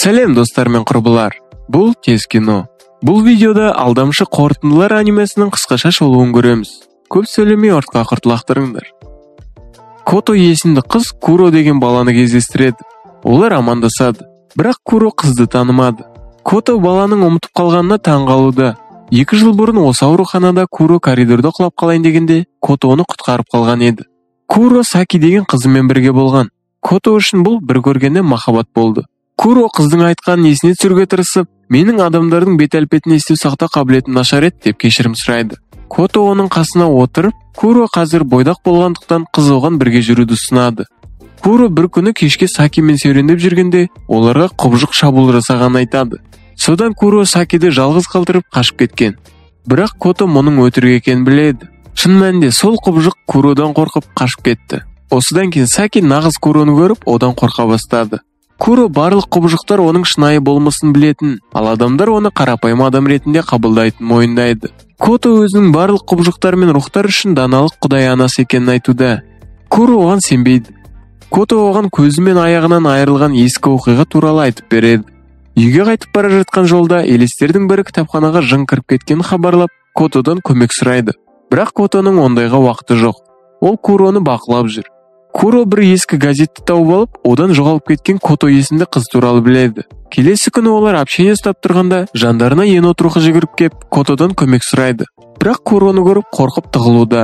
Сәлем, достар мен құрбылар. Бұл Тез кино. Бұл видеода «Алдамшы қорытындылар» анимесінің қысқаша шолуын көреміз. Көп сөйлемей, ортқа құрт лақтырыңдар. Кото есімді қыз Куро деген баланы кездестіреді. Олар амандасады. Бірақ Куро қызды танымады. Кото баланың ұмытып қалғанына таң қалуда. 2 жыл бұрын осы ауруханада Куро коридорда құлап қалайын дегенде, Кото оны құтқарып қалған еді. Куро Саки деген қызымен бірге болған. Кото үшін бұл бір көргеннен махаббат болды. Куро қыздың айтқанын есіне түсіруге тырысып, «Менің адамдардың бет әлпетін есте сақтау қабілетім нашар еді», – деп кешірім сұрайды. Кото оның қасына отырып, Куро қазір бойдақ болғандықтан, қыз оған бірге жүруді ұсынады. Куро бір күні кешке Сакимен серуендеп жүргенде, оларға құбыжық шабуыл жасағанын айтады. Содан Куро Сакиді жалғыз қалдырып қашып кеткен. Бірақ Кото мұның өтірік екенін біледі. Шын мәнінде сол құбыжық Куродан қорқып қашып кетті. Осыдан кейін Саки нағыз Куроны көріп, одан қорқа бастады. Куро барлық құбыжықтар оның шынайы болмысын білетін, ал адамдар оны қарапайым адам ретінде қабылдайтынын мойындайды. Кото өзінің барлық құбыжықтар мен рухтар үшін даналық құдай анасы екенін айтуда. Куро оған сенбейді. Кото оған көзі мен аяғынан айырылған ескі оқиға туралы айтып береді. Үйге қайтып бара жатқан жолда елестердің бірі кітапханаға жын кіріп кеткенін хабарлап, Котодан көмек сұрайды. Бірақ Котоның ондайға уақыты жоқ. Ол Куроны бақылап жүр. Куро бір ескі газетті тауып алып, одан жоғалып кеткен Кото есімді қыз туралы біледі. Келесі күні олар общение ұстап тұрғанда, жандарына енот рухы жүгіріп кеп, Котодан көмек сұрайды. Бірақ Куроны көріп, қорқып тығылуда.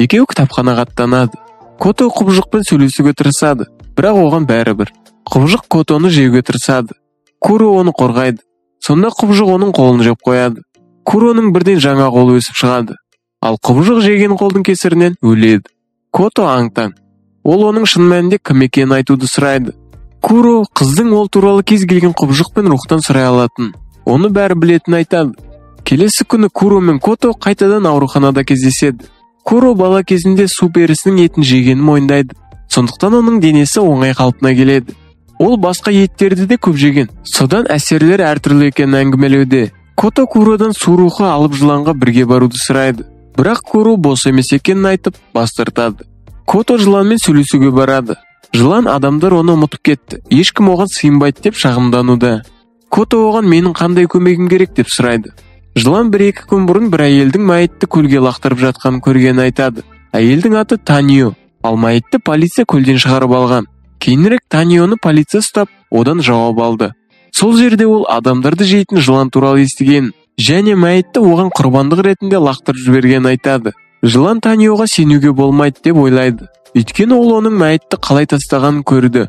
Екеуі кітапханаға аттанады. Кото құбыжықпен сөйлесуге тырысады, бірақ оған бәрібір. Құбыжық Котоны жеуге тырысады. Куро оны қорғайды. Сонда құбыжық оның қолын жеп қояды. Куроның бірден жаңа қолы өсіп шығады. Ал құбыжық жеген қолдың кесірінен өледі. Кото аң-таң. Ол оның шын мәнінде кім екенін айтуды сұрайды. Куро қыздың ол туралы кез келген құбыжық пен рухтан сұрай алатын, оны бәрі білетінін айтады. Келесі күні Куро мен Кото қайтадан ауруханада кездеседі. Куро бала кезінде су перісінің етін жегенін мойындайды. Сондықтан оның денесі оңай қалпына келеді. Ол басқа еттерді де көп жеген, содан әсерлері әртүрлі екенін әңгімелеуде. Кото Куродан су рухы алып жыланға бірге баруды сұрайды. Бірақ Куро бос емес екенін айтып, бас тартады. Кото жыланмен сөйлесуге барады. Жылан адамдар оны ұмытып кетті, ешкім оған сыйынбайды деп шағымдануда. Кото оған «Менің қандай көмегім керек?» деп сұрайды. Жылан 1-2 күн бұрын бір әйелдің мәйітті көлге лақтырып жатқанын көргенін айтады. Әйелдің аты Танио, ал мәйітті полиция көлден шығарып алған. Кейінірек Танионы полиция ұстап, одан жауап алды. Сол жерде ол адамдарды жейтін жылан туралы естіген және мәйітті оған құрбандық ретінде лақтырып жібергенін айтады. Жылан Таниоға сенуге болмайды деп ойлайды, өйткені ол оның мәйітті қалай тастағанын көрді.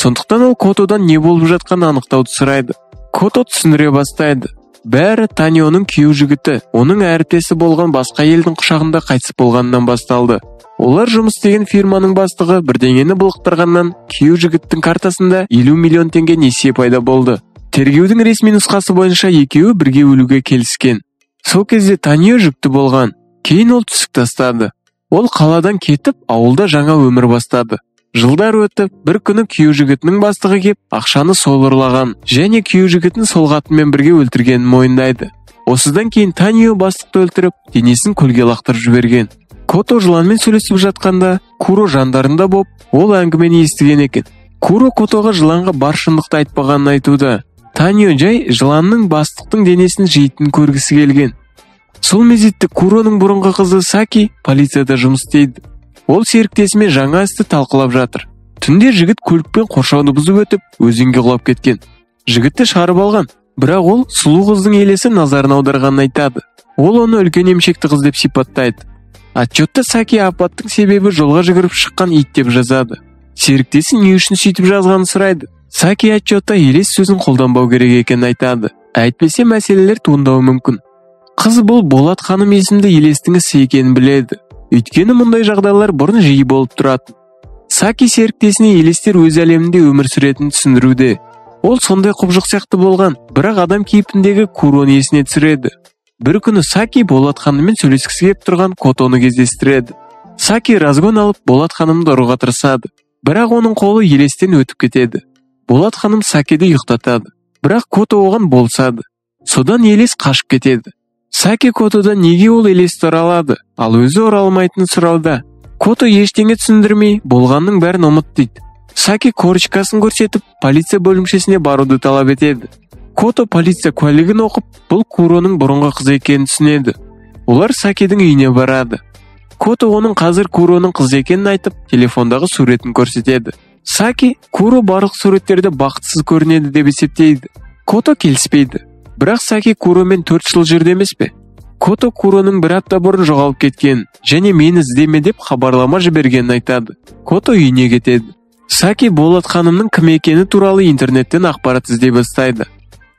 Сондықтан ол Котодан не болып жатқанын анықтауды сұрайды. Кото түсіндіре бастайды. Бәрі Танионың күйеу жігіті оның әріптесі болған басқа әйелдің құшағында қайтыс болғанынан басталды. Олар жұмыс істеген фирманың бастығы бірдеңені былықтырғаннан күйеу жігіттің картасында 50 миллион теңге несие пайда болды. Тергеудің ресми нұсқасы бойынша, екеуі бірге өлуге келіскен. Сол кезде Танио жүкті болған. Кейін ол түсік тастады. Ол қаладан кетіп, ауылда жаңа өмір бастады. Жылдар өтіп, бір күні күйеу жігітінің бастығы кеп, ақшаны сол ұрлаған және күйеу жігітін сол қатынмен бірге өлтіргенін мойындайды. Осыдан кейін Танио бастықты өлтіріп, денесін көлге лақтырып жіберген. Кото жыланмен сөйлесіп жатқанда, Куро жандарында боп, ол әңгімені естіген екен. Куро Котоға жыланға бар шындықты айтпағанын айтуда. Танио жай жыланның бастықтың денесін жейтінін көргісі келген. Сол мезетте Куроның бұрынғы қызы Саки полицияда жұмыс істейді. Ол серіктесімен жаңа істі талқылап жатыр. Түнде жігіт көлікпен қоршауды бұзып өтіп, өзенге құлап кеткен. Жігітті шығарып алған, бірақ ол сұлу қыздың елесі назарын аударғанын айтады. Ол оны үлкен емшекті қыз деп сипаттайды. Отчетта Саки апаттың себебі жолға жүгіріп шыққан ит деп жазады. Серіктесі не үшін сөйтіп жазғанын сұрайды. Саки отчетта «елес» сөзін қолданбау керек екенін айтады, әйтпесе мәселелер туындауы мүмкін. Қыз бұл Болат ханым есімді елестің ісі екенін біледі, өйткені мұндай жағдайлар бұрын жиі болып тұратын. Саки серіктесіне елестер өз әлемінде өмір сүретінін түсіндіруде. Ол сондай құбыжық сияқты болған, бірақ адам кейпіндегі Куроны есіне түсіреді. Бір күні Саки Болат ханыммен сөйлескісі келіп тұрған Котоны кездестіреді. Саки разгон алып, Болат ханымды ұруға тырысады, бірақ оның қолы елестен өтіп кетеді. Болат ханым Сакиді ұйықтатады, бірақ Кото оған болысады. Содан елес қашып кетеді. Саки Котодан неге ол елесті ұра алады, ал өзі ұра алмайтынын сұрауда. Кото ештеңе түсіндірмей, болғанның бәрін ұмыт дейді. Саки корочкасын көрсетіп, полиция бөлімшесіне баруды талап етеді. Кото полиция куәлігін оқып, бұл Куроның бұрынғы қызы екенін түсінеді. Олар Сакидің үйіне барады. Кото оның қазір Куроның қызы екенін айтып, телефондағы суретін көрсетеді. Саки Куро барлық суреттерде бақытсыз көрінеді деп есептейді. Кото келіспейді. Бірақ Саки Куромен 4 жыл жүрді емес пе? Кото Куроның бір апта бұрын жоғалып кеткенін және мені іздеме деп хабарлама жібергенін айтады. Кото үйіне кетеді. Саки Болат ханымның кім екені туралы интернеттен ақпарат іздей бастайды.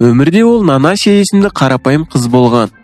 Өмірде ол Нанаси есімді қарапайым қыз болған.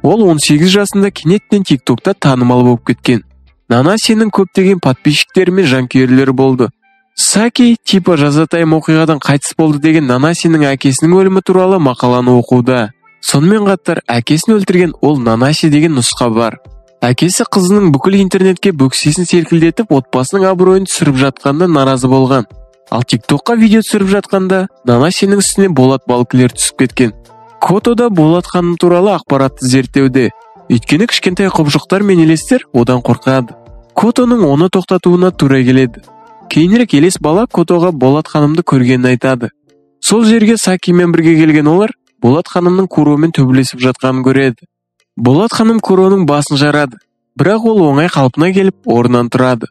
Ол 18 жасында кенеттен TikTokта танымал болып кеткен. Нанасиның көптеген подписчиктері мен жанкүйерлері болды. Саки типа жазатайым оқиғадан қайтыс болды деген Нанасиның әкесінің өлімі туралы мақаланы оқуда. Сонымен қатар әкесін өлтірген ол Нанаси деген нұсқа бар. Әкесі қызының бүкіл интернетке бөксесін селкілдетіп, отбасының абыройын түсіріп жатқанына наразы болған. Ал TikTokқа видео түсіріп жатқанда Нанасиның үстіне Болат балкілер түсіп кеткен. Кото да Болат ханым туралы ақпаратты зерттеуде. Өйткені кішкентай құбыжықтар мен елестер одан қорқады. Котоның оны тоқтатуына тура келеді. Кейінірек елес бала Котоға Болат ханымды көргенін айтады. Сол жерге Сакимен бірге келген олар Болат ханымның Куромен төбелесіп жатқанын көреді. Болат ханым Куроның басын жарады, бірақ ол оңай қалпына келіп орнынан тұрады.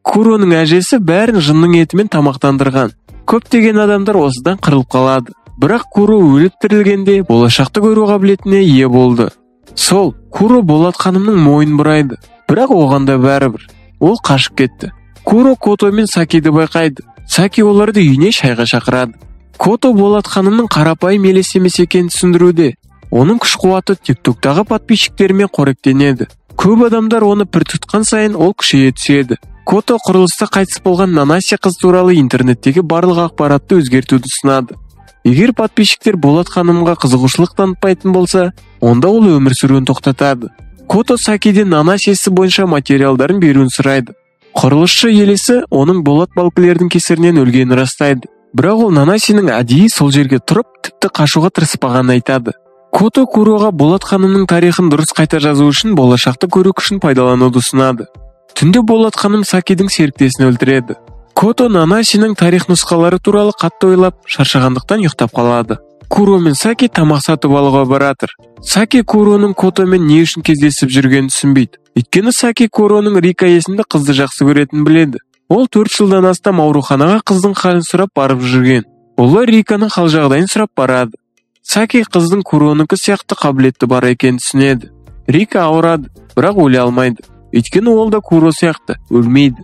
Куроның әжесі бәрін жынның етімен тамақтандырған. Көптеген адамдар осыдан қырылып қалады. Бірақ Куро өліп тірілгенде болашақты көру қабілетіне ие болды. Сол Куро Болат ханымның мойнын бұрайды, бірақ оған да бәрібір. Ол қашып кетті. Куро Кото мен Сакиді байқайды. Саки оларды үйіне шайға шақырады. Кото Болат ханымның қарапайым елес емес екенін түсіндіруде. Оның күш-қуаты TikToктағы подписчиктерімен қоректенеді. Көп адамдар оны пір тұтқан сайын ол күшейе түседі. Кото құрылыста қайтыс болған Нанаси қыз туралы интернеттегі барлық ақпаратты өзгертуді ұсынады. Егер подписчиктер Болат ханымға қызығушылық танытпайтын болса, онда ол өмір сүруін тоқтатады. Кото Сакиден Нанаси ісі бойынша материалдарын беруін сұрайды. Құрылысшы елесі оның Болат балкілердің кесірінен өлгенін растайды. Бірақ ол Нанасиның әдейі сол жерге тұрып, тіпті қашуға тырыспағанын айтады. Кото Куроға Болат ханымның тарихын дұрыс қайта жазу үшін болашақты көру күшін пайдалануды ұсынады. Түнде Болат ханым Сакидің серіктесін өлтіреді. Кото Нанасиның тарих нұсқалары туралы қатты ойлап, шаршағандықтан ұйықтап қалады. Куро мен Саки тамақ сатып алуға баратыр. Саки Куроның Котомен не үшін кездесіп жүргенін түсінбейді. Өйткені Саки Куроның Рика есімді қызды жақсы көретінін біледі. Ол 4 жылдан астам ауруханаға қыздың халін сұрап барып жүрген. Олар Риканың хал жағдайын сұрап барады. Саки қыздың Куроныкі сияқты қабілеті бар екенін түсінеді. Рика ауырады, бірақ өле алмайды. Өйткені ол да Куро сияқты өлмейді.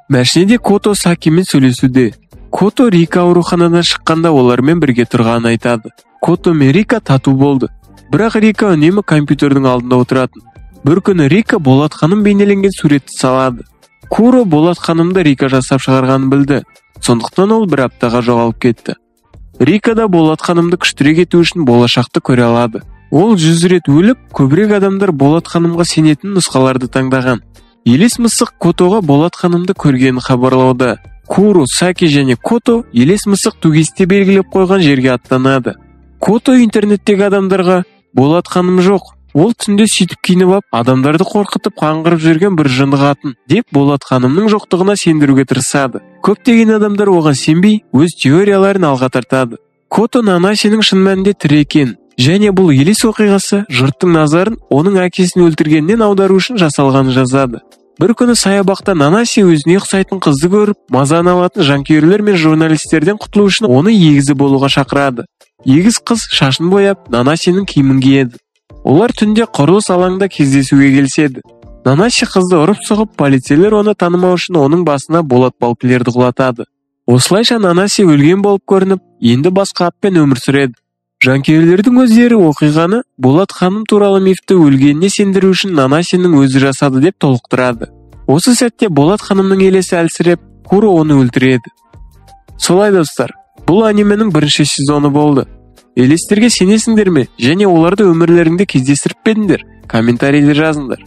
Мәшинеде Кото Сакимен сөйлесуде. Кото Рика ауруханадан шыққанда олармен бірге тұрғанын айтады. Кото мен Рика тату болды. Бірақ Рика үнемі компьютердің алдында отыратын. Бір күні Рика Болат ханым бейнеленген суретті салады. Куро Болат ханымды Рика жасап шығарғанын білді. Сондықтан ол бір аптаға жоғалып кетті. Рика да Болат ханымды күштірек ету үшін болашақты көре алады. Ол 100 рет өліп, көбірек адамдар Болат ханымға сенетін нұсқаларды таңдаған. Елес мысық Котоға Болат ханымды көргенін хабарлауда. Куро, Саки және Кото елес мысық 2ГИС-те белгілеп қойған жерге аттанады. Кото интернеттегі адамдарға Болат ханым жоқ, ол түнде сөйтіп киініп ап, адамдарды қорқытып қаңғырып жүрген бір жынды қатын деп Болат ханымның жоқтығына сендіруге тырысады. Көптеген адамдар оған сенбей, өз теорияларын алға тартады. Кото Нанасиның шын мәнінде тірі екен және бұл елес оқиғасы жұрттың назарын оның әкесін өлтіргеннен аудару үшін жасалғанын жазады. Бір күні саябақта Нанаси өзіне ұқсайтын қызды көріп, мазаны алатын жанкүйерлер мен журналистерден құтылу үшін оны егізі болуға шақырады. Егіз қыз шашын бояп, Нанасиның киімін киеді. Олар түнде құрылыс алаңында кездесуге келіседі. Нанаси қызды ұрып соғып, полицейлер оны танымау үшін оның басына болат балкілерді құлатады. Осылайша Нанаси өлген болып көрініп, енді басқа атпен өмір сүреді. Жанкүйерлердің өздері оқиғаны Болат ханым туралы мифті өлгеніне сендіру үшін Нанасиның өзі жасады деп толықтырады. Осы сәтте Болат ханымның елесі әлсіреп, Куро оны өлтіреді. Солай достар, бұл анименің бірінші сезоны болды. Елестерге сенесіңдер ме және оларды өмірлеріңде кездестіріп пе едіңдер? Комментарийлер жазыңдар.